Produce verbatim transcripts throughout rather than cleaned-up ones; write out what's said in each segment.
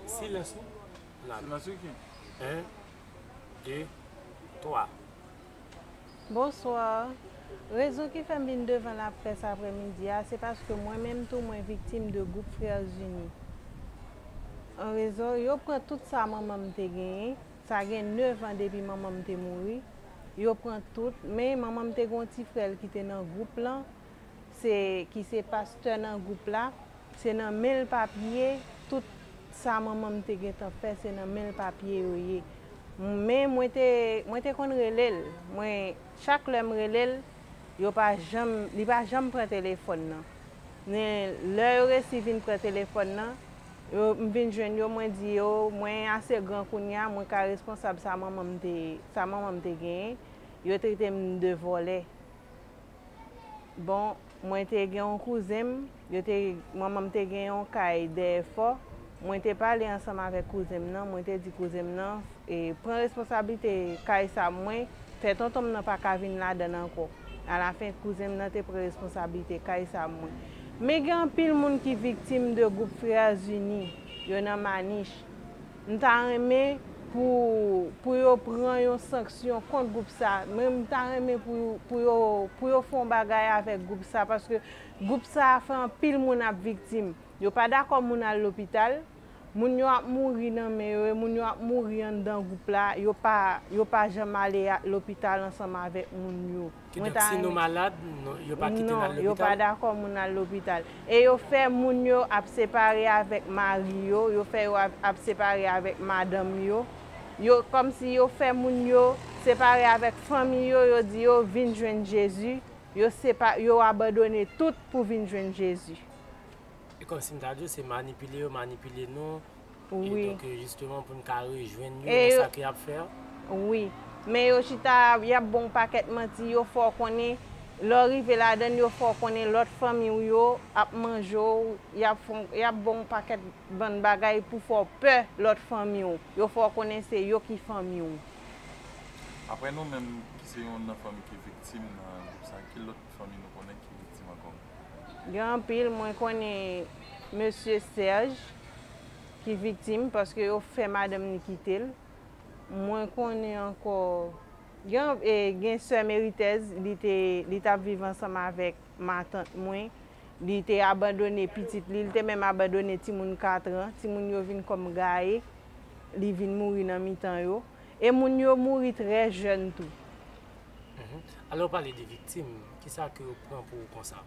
Silans non. N ap Silans wi ki? En, de, twa. Bonswa. Rezon ki fè m vin devan laprès aprèmidi a, se paske mwen menm tou mwen viktim de gwoup Frères Unis. An rezon, yo pran tout sa manman m te genyen. Sa gen nèf an depi manman m te mouri. Yo pran tout, men manman m te gen yon ti frè l ki te nan gwoup lan, se ki se pastè nan gwoup la, se nan men l papye, tout sa manman m te gentan fè, se nan men l papye yo ye. Men mwen te, mwen te konn rele l. Mwen, chak lè m rele l, yo pa janm, li pa janm pran telefòn nan. Men lè yo resi vin pran telefòn nan, yo, m vin jwenn yo, mwen di yo, mwen ase gran kounye a, mwen ka responsab sa manman m te, sa manman m te genyen. Yo trete m de vòlè. Bon, mwen te gen yon kouzen m, yo te, manman m te gen yon kay dèyè fò. Mwen te pale ansanm avèk kouzen m nan, mwen te di kouzen m nan, e, pran responsablite kay sa mwen, fè tonton m nan pa ka vin ladan l ankò. Alafen, kouzen m nan te pran responsablite kay sa mwen. Men gen anpil moun ki viktim de gwoup Frères Unis, yo nan Manich. M ta renmen pou, pou yo pran yon sanksyon kont gwoup sa. Men m ta renmen pou, pou yo, pou yo fè yon bagay avèk gwoup sa, paske gwoup sa fè anpil moun ap viktim. Yo pa dakò moun al lopital. Moun yo ap mouri nan men yo, e moun yo ap mouri anndan gwoup la. Yo pa, yo pa janm ale a, lopital ansanm avèk moun yo. Mwen Kidonk, ta si nou renmen. Malad, non, yo pa kite n al Non, yo pa lopital. Dakò moun al lopital. E yo fè moun yo ap separe avèk mari yo, yo fè yo ap, ap separe avèk madanm yo. Yo, kòmsi yo fè moun yo separe avèk fanmi yo, yo di yo vin jwenn Jezi. Yo sepa, yo abandone tout pou vin jwenn Jezi. E kòmsi m ta di w, se manipile yo manipile nou. E Wi. Donk, e, jisteman, pou n ka rejwenn yo E nan yo- sa ke y ap fè. Wi, men yo chita, y ap ba w pakèt manti, yo fè w konnen, lè w rive ladan l, yo fè w konnen lòt fanmi w yo ap manje w, y ap fè w, y ap ba w pakèt bann bagay pou fè w pè lòt fanmi w. Yo fè w konnen se yo ki fanmi w. Apre nou menm ki se youn nan fanmi ki viktim nan gwoup sa, ki lòt fanmi nou konnen ki viktim ankò? Gen anpil, mwen konnen mesye Serge ki viktim paske yo fè madanm li kite l. Mwen konnen ankò, gen, e, gen sè Meritèz, li te, li t ap viv ansanm avèk matant mwen. Li te abandone pitit li, li te menm abandone timoun kat an, timoun yo vin kòm gaye, li vin mouri nan mitan yo. E moun yo mouri trè jèn tou. Mhm. Alò, w pale de viktim, kisa ke yo pran pou ou konsa?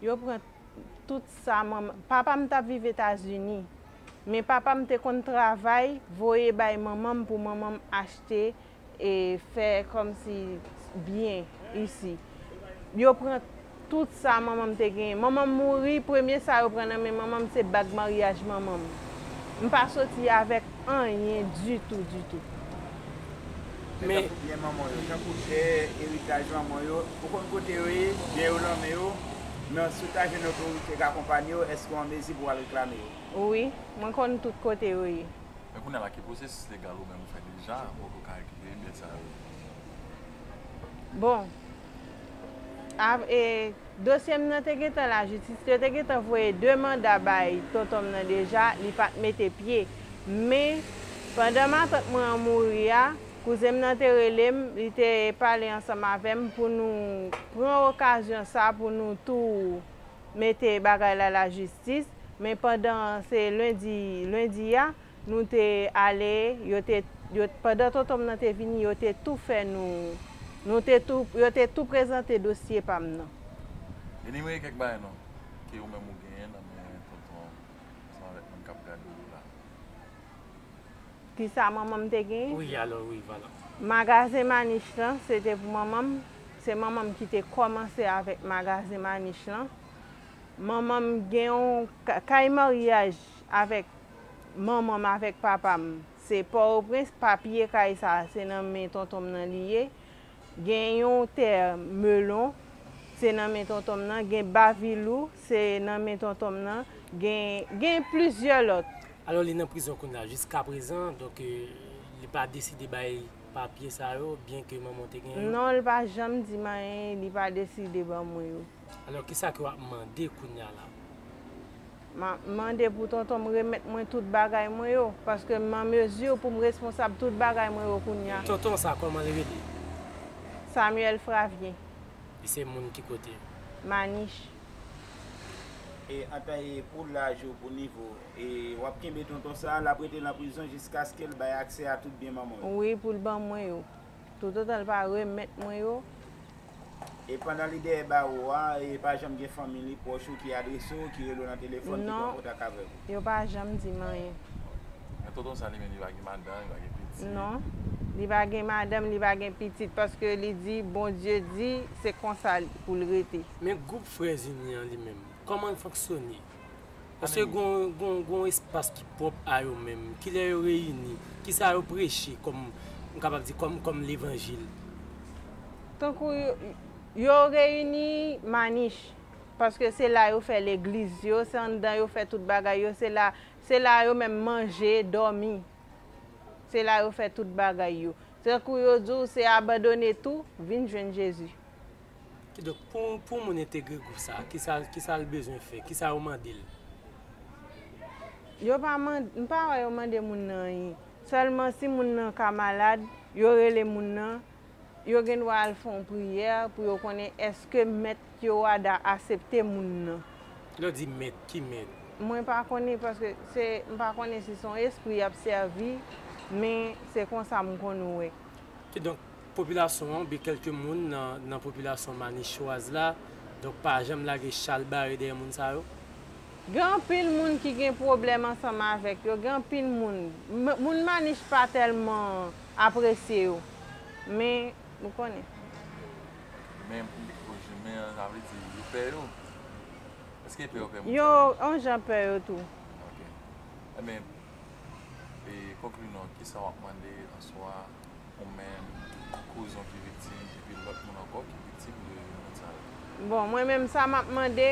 Yo pran tout sa manman. Papa m t ap viv Etazini. Men papa m te konn travay, voye bay manman m pou manman m achte e fè kòmsi byen isi. Yo pran tout sa manman m te genyen. Manman m mouri, premye sa yo pran nan men manman m se bag maryaj manman m. M pa soti avèk anyen ditou, ditou. Men Men- tankou byen manman yo, tankou tè, eritaj manman yo, ou konn kote yo ye, byen yo nan men yo, men si w ta jwenn otorite k akonpanye yo, èske w an mezi pou w al reklame yo? Wi, mwen konn tout kote yo ye. Men kounye a la, ki pwosesis legal ou menm ou fè deja pou w ka rekipere byen sa yo? Bon, a, e, dosye m nan te gentan lajistis, yo te gentan voye de manda bay tonton m nan deja, li pa t mete pye. Men, pandan matant mwen an mouri a, kouzen m nan te rele m, li te pale ansanm avè m pou nou pran okazyon sa pou nou tou mete bagay la lajistis. Men pandan se lendi, lendi a, nou te ale, yo te, yo, pandan tonton m nan te vini, yo te tou fè nou, nou te tou, yo te tou prezante dosye pa m nan. Enimere kèk bagay non, ke ou menm ou genyen nan men tonton ansanm avèk moun k ap gade w la. Kisa manman m te genyen? Wi, alò, wi, vwala. Magazen Manich lan, se te pou manman m. Se manman m ki te kòmanse avèk magazen Manich lan. Manman m gen yon ka-, kay maryaj avèk manman m, avèk papa m. Se Pòtoprens, papye kay sa a, se nan men tonton m nan li ye. Gen yon tè melon, se nan men tonton m nan. Gen bavilou, se nan men tonton m nan. Gen, gen plizyè lòt. Alò, li nan prizon kounye a. Jiskaprezan, donk, e, li pa deside bay papye sa yo, byen ke manman w te gen yo? Non, li pa janm di m anyen, li pa deside ban mwen yo. Alò, kisa ke w ap mande kounye a la? M ap mande pou tonton m remèt mwen tout bagay mwen yo, paske m an mezi pou m responsab tout bagay mwen yo kounye a. Tonton sa, kòman li rele? Samuel Fravien. Li se moun ki kote? Manich. E anta e pou laj ou, pou nivo, e w ap kenbe tonton sa, l ap rete nan prizon jiskaske l bay aksè a tout byen manman w yo? Wi, pou l ban mwen yo. Toutotan l pa remèt mwen yo. E pandan li dèyè bawo a, e pa janm gen fanmi li, pwòch ou ki adrese w, ki rele w nan telefòn, ki pran kontak avèk ou? Non, yo pa janm di m anyen. Men tonton sa li menm, li pa gen madanm, li pa gen pitit? Non, li pa gen madanm, li pa gen pitit, paske li di, Bondye di, se konsa pou l rete. Men gwoup Frères Unis an li menm, kòman l fonksyone? Paske gon, gon, gon espas ki pwòp a yo menm. Kilè yo reyini? Kisa yo preche kòm, m kapab di, kòm, kòm levanjil? Tankou yo, yo reyini Manich, paske se la yo fè legliz yo, se anndan yo fè tout bagay yo, se la, se la yo menm manje, dòmi. Se la yo fè tout bagay yo. Tankou yo di w se abandone tou, vin jwenn Jezi. Kidonk, pou, pou moun entegre gwoup sa, kisa, kisa l bezwen fè? Kisa yo mande l? Yo pa mande, m pa wè yo mande moun nan anyen. Sèlman si moun nan ka malad, yo rele moun nan, yo gen dwa al fè yon priyè pou yo konnen èske mèt yo a da aksepte moun nan. Lè w di mèt, ki mèt? Mwen pa konnen paske se, m pa konnen si se yon espri y ap sèvi, men se konsa m konn wè. Kidonk, popilasyon an, oubyen kèlke moun nan, nan popilasyon manichwaz la, donk pa janm lage chalbare dèyè moun sa yo? Gen anpil moun ki gen pwoblèm ansanm avèk yo, gen anpil moun. M-, moun Manich pa tèlman apresye yo, men ou konnen. Men, men, sa vle di, yo pè yo? Èske yo pè yo pè moun sa yo? Yo, yon jan pè yo tou. Ok. Ebyen, e, konkli non, kisa w ap mande answa ou menm, kouzen w ki viktim, epi lòt moun ankò ki viktim de moun sa yo? Bon, mwen menm sa m ap mande,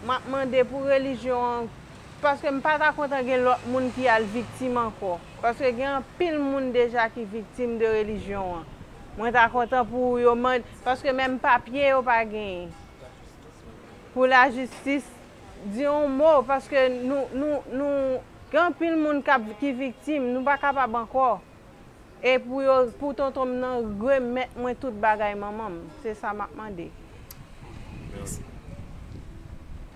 m ap mande pou relijyon an, paske m pa ta kontan gen lòt moun ki al viktim ankò. Paske gen anpil moun deja ki viktim de relijyon an. Mwen ta kontan pou yo mande, paske menm papye yo pa genyen. Pou lajistis di yon mo, paske nou, nou, nou, gen anpil moun k ap, ki viktim, nou pa kapab ankò. E pou yo, pou tonton m nan remèt mwen tout bagay manman m, se sa m ap mande. Mèsi.